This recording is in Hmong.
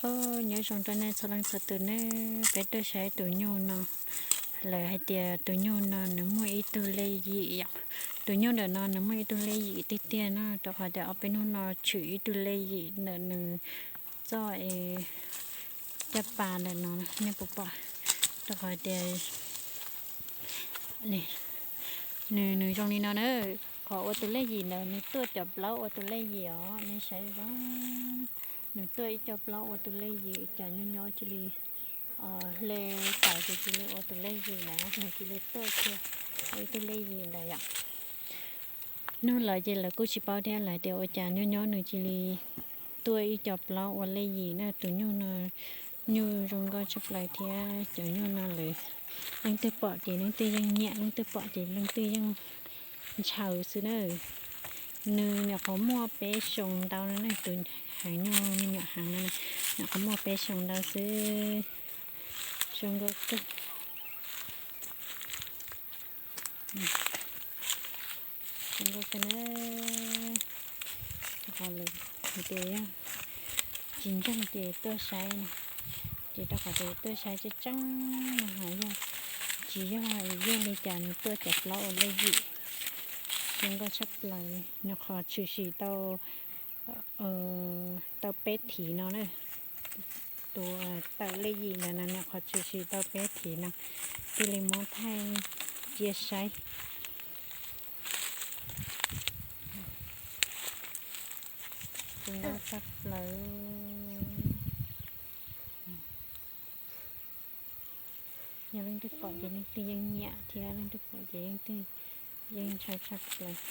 Nyob zoo rau nej txhua leej txhua tus nawb, peb tuaj saib tus nyuj no. Lawv hais tias tus nyuj no nws muaj ib tug lej yim yom. Tus nyuj ntawm no nws muaj ib tug lej yim tiag tiag no, rau qhov tias ob peb hnub no tshwm ib tug lej yim ntawm nws txoj caj pas ntawm no, nej puas pom? Rau qhov tias nws, nws zoo li no na. Qhov ua tus lej yim ntawd nws tuaj cov plaub ua tus lej yim os, nej saib zoo. Nws tuaj ib co plaub ua tus lej yim, cas nyob nyob cia li hle tawm ces cia li ua tus lej yim na, nws cia li tuaj kiag ua ib tug lej yim ntawd yom. Hnub lawm ces lawv kuj tsis paub thiab, lawv tias ua cas nyob nyob nws cia li tuaj ib co plaub ua lej yim na. Tus nyuj no nyuj zoo nkauj tshaj plaws thiab, cov nyuj no lawv leej twg pom ces leej twg yeej nyiam, leej twg pom ces leej twg yeej ntshaw xwb na. Nws nyuam qhuav muaj peb xyoos ntau no na, tus heev nyuj me nyuam heev no nyuam qhuav muaj peb xyoos ntau xwb. Zoo nkauj kawg. Zoo nkauj kawg na. Rau qhov lawv tias yog tsis ntseeg ces tuaj saib no, ces rau qhov tias tuaj saib tseeb tseeb no ho yog tsis yog, yog li cas nws tuaj cov plaub ua lej yim. Zoo nkauj tshaj plaws, nyuam qhuav tshwm sim tau tau peb thiv no na. Tus tawm lej yim ntawd no nyuam qhuav tshwm sim tau peb thiv no, thiaj li muab thaij cia saib. Zoo nkauj tshaj plaws. Yog leej twg pom ces leej twg yeej nyiam thiab, leej twg pom ces leej twg yeej ntshaw tshaj plaws.